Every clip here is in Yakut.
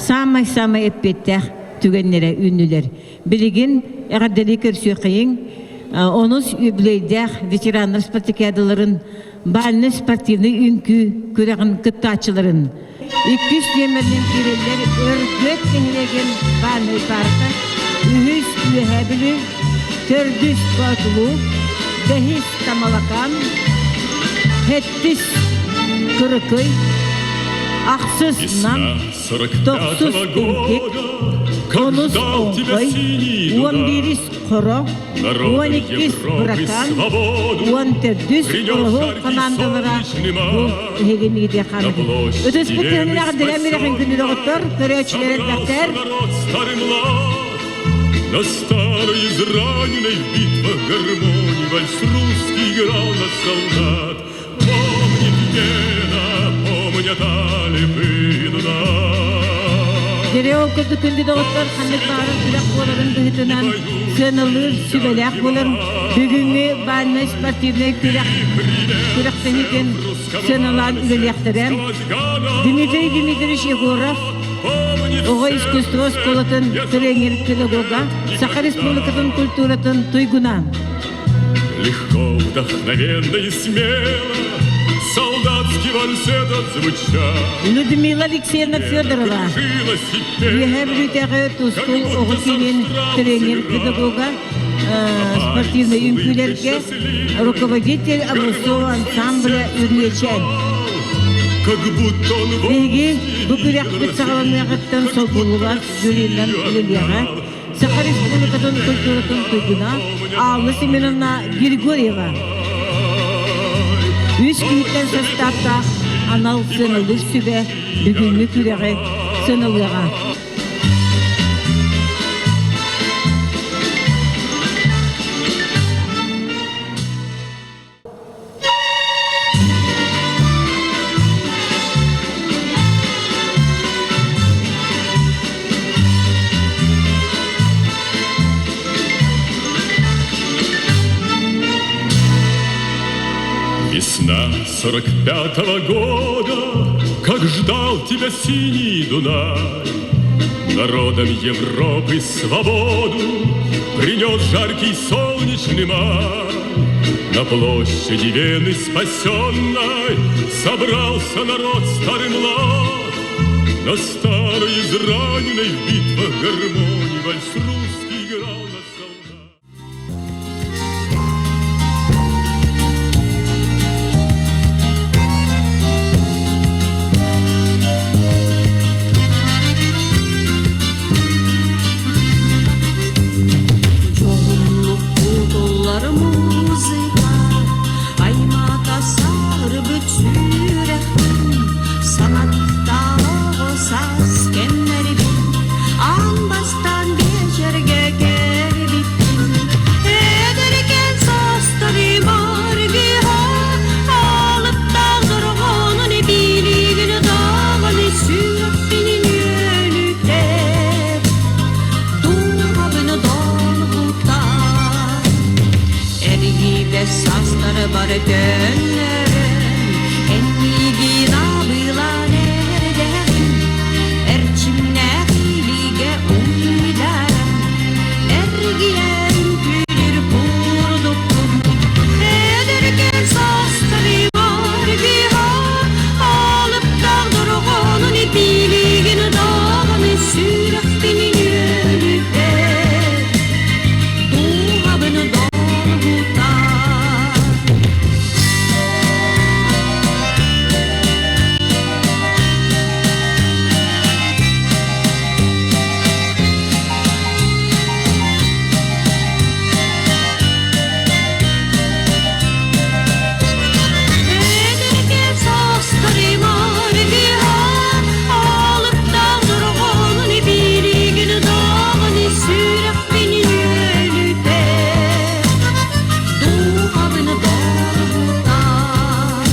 саамай-саамай эппиэттээх түгэннэрэ үүннүлэр. Билигин эҕэрдэлии көрсүөххэйиҥ. Онус юбилейдээх ветераннар спартакиадаларын бальнай спортивнай үҥкүү күрэҕин кыттааччыларын иккис нүөмэринэн киирэллэр Өргөт нэһилиэгин бальнай паарка, үһүс Үөһээ Бүлүү, төрдүс Боотулуу, бэһис Тамалакаан, сэттис Кырыкый, ахсыс Нам, тохсус Үҥкик, онус Оҥхой, 11 Хоро, 12 Быракаан, 14 Ороһу хамаандалара бу эһиги миитиэ хаамыгын. Ытыспыт тыһыннаах дилэн мирэхин күнү доҕоттор, көрөөччүлэр элбэхтэр. На старой израненной в битвах гармонии Вальс русский играл на солдат. Помнит Вена, помнят Альпы и Дунай. Дерео курдук күндү доҕоттор ханнык баҕарар күрэх буоларын быһыытынан сыаналыыр сүбэлээх буолан бүгүҥҥү бааннай спортивнай күрэх күрэхтэһиитин сыаналаан үлэлиэхтэрэ. Дмитрий Дмитриевич Егоров оҕо искусство оскуолатын тренер-педагога, Саха Республикатын культуратын туйгуна. Легко, вдохновенно и смело солдатский вальс этот звучал. Людмила Алексеевна Федорова, Үөһээ Бүлүүтээҕи тустуу оҕо киинин тренер-педагога, спортивнай үҥкүүлэргэ руководитель образцового ансамбля Үрүөчээн. Биһиги бу күрэхпит саҕаланыаҕыттан солбуллубат жюринан үлэлиэҕэ. Саха Республикатын культуратын туйгуна Алла Семеновна Григорьева. Үс киһиттэн састааптаах анал сыаналыыр сүбэ бүгүҥҥү күрэҕи сыаналыаҕа. Весна 45-го года, как ждал тебя синий Дунай, Народам Европы свободу принес жаркий солнечный май. На площади Вены спасенной собрался народ старый млад, На старой израненной в битвах гармонии вальс русский играл на солдат. Дьоһуннук кутуллар музыка, аймаата саарбыт сүрэхпин, санаттааҕы саас кэмнэрбин, аан бастаан биэчэргэ кэлбиппин. Эдэркээн саастарым аргыһа, алыптаах дорҕоонун билигин даҕаны сүрэхпин үөлүтэр. Дууһабын долгутар. Эргийбэт састарбар төннөрөн, эн миигин абылаан эрдэҕиҥ, эрчимнээх илиигэ уйдаран, эргийэн күлүр курдукпун. Эдэркээн састарым аргыһа, алыптаах дорҕоонун билигин даҕаны сүрэхпин үөлүтэр. Дууһабын долгутар. Эдэркээн саастарым аргыһа, алыптаах дорҕоонун билигин даҕаны сүрэхпин үөлүтэр, дууһабын долгутар.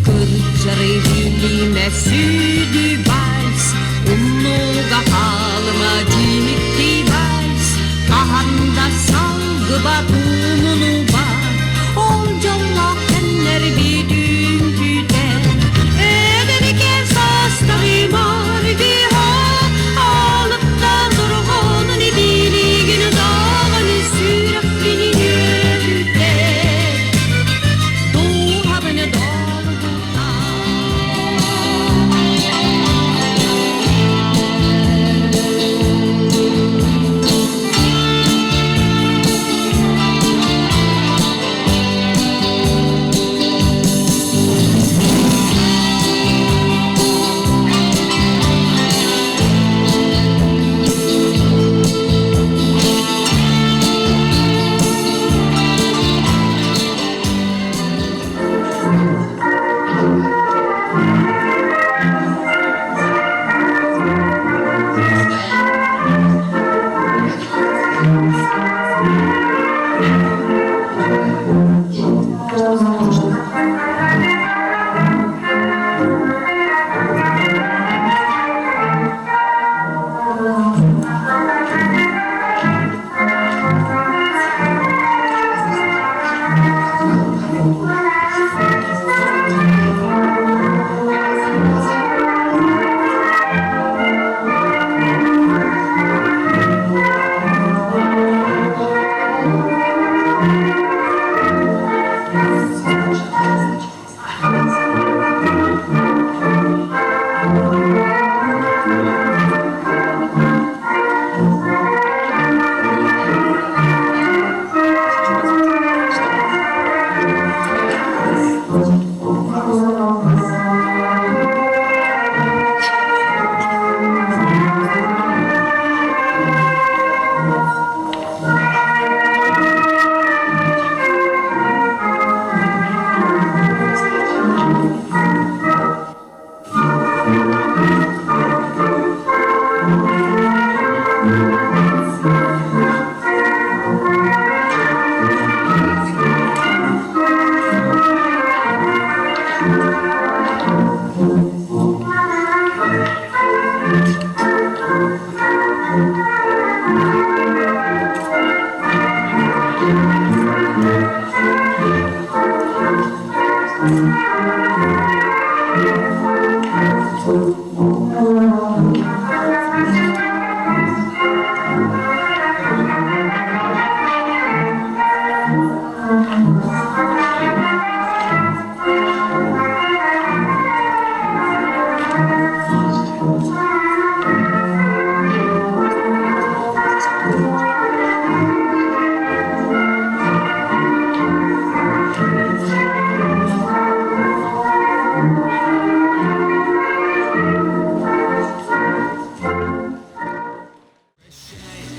Кырдьары билимэ сүдү вальс, умнууга хаалыма дьиикти вальс, хаһан да салгыбат умнубат, ол дьоллоох кэмнэрбит үҥкүтэн, эдэркээн саастарым аргыһа,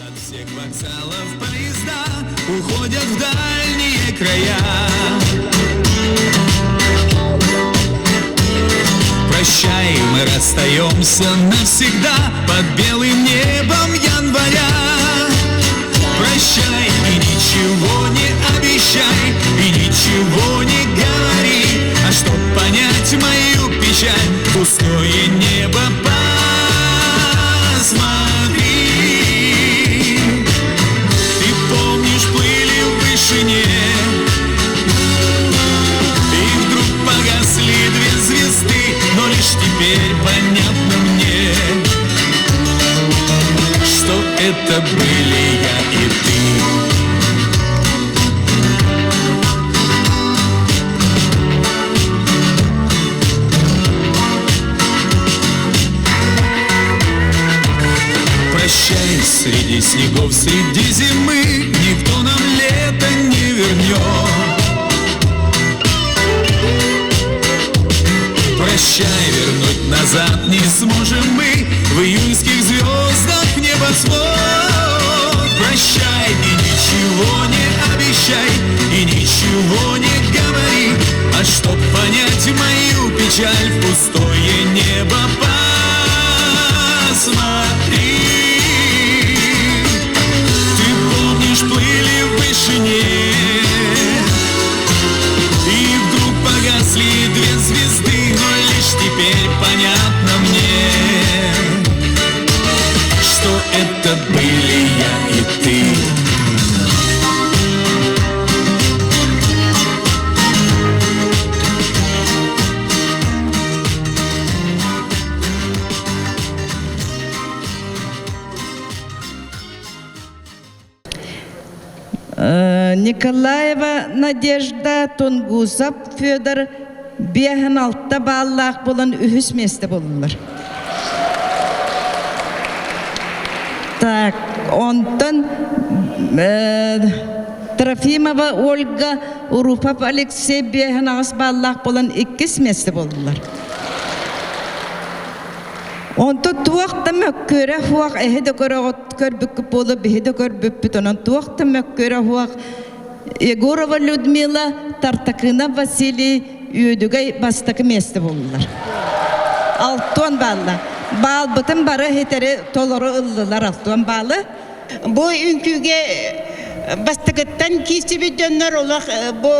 От всех вокзалов поезда уходят в дальние края. Прощай, мы расстаемся навсегда под белым небом января. Прощай и ничего не обещай, и ничего не говори, а чтоб понять мою печаль, пустое небо посмотри. Ты помнишь, плыли в вышине, и вдруг погасли две звезды, но лишь теперь понятно мне, что это были я и ты. Прощай, среди снегов, среди зимы Никто нам лето не вернет. Прощай, вернуть назад не сможем мы В июньских звездах небосвод. Прощай и ничего не обещай, и ничего не говори, А чтоб понять мою печаль, в пустое небо посмотри. Ты помнишь, плыли в вышине, и вдруг погасли две звезды, но лишь теперь понятно мне, что это были я и ты. Николаева Надежда, Тунгусов Федор 56 бааллаах буолан үһүс миэстэ буоллулар. Так, онтон Трофимова Ольга, Урупов Алексей 58 бааллаах буолан иккис миэстэ буоллулар. Онтон туох да мөккүөрэ суох эһи да көрөҕүт көрбүккүт буолуо биһи да көрбүппүт онон туох да мөккүөрэ суох Егорова Людмила, Тартакынов Василий Үөдүгэй бастакы миэстэ буоллулар. Алтуон баалла. Баалбытын бары иһитэри толору ыллылар алтуон баалы. Бу үҥкүүгэ бастакыттан киирсибит дьоннор олох бу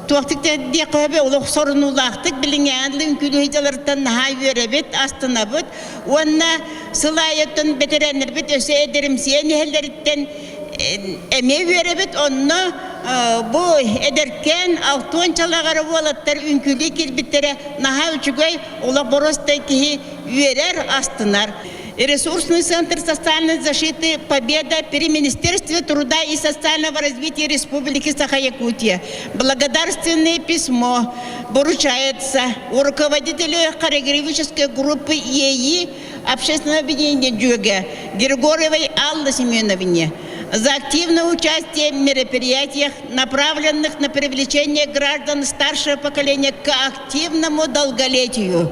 туохтук диэххэ олох сорунуулаахтык билиҥҥээҥ үҥкүүлүү наһаа үөрэбит, астынабыт уонна сыл аайыттан бэтэрээннэрбит өссө эдэримсийэн иһэллэриттэн эмиэ үөрэбит. Онно бу эдэркээн алтуончалаах эрэ уолаттар үҥкүүлүү киирбиттэрэ наһаа үчүгэй, олох боростой киһи үөрэр, астынар. Ресурсный центр социальной защиты «Победа» при Министерстве труда и социального развития Республики Саха-Якутия. Благодарственное письмо поручается руководителю хореографической группы ЕИ Общественного объединения «Дюга» Григорьевой Алле Семеновне за активное участие в мероприятиях, направленных на привлечение граждан старшего поколения к активному долголетию.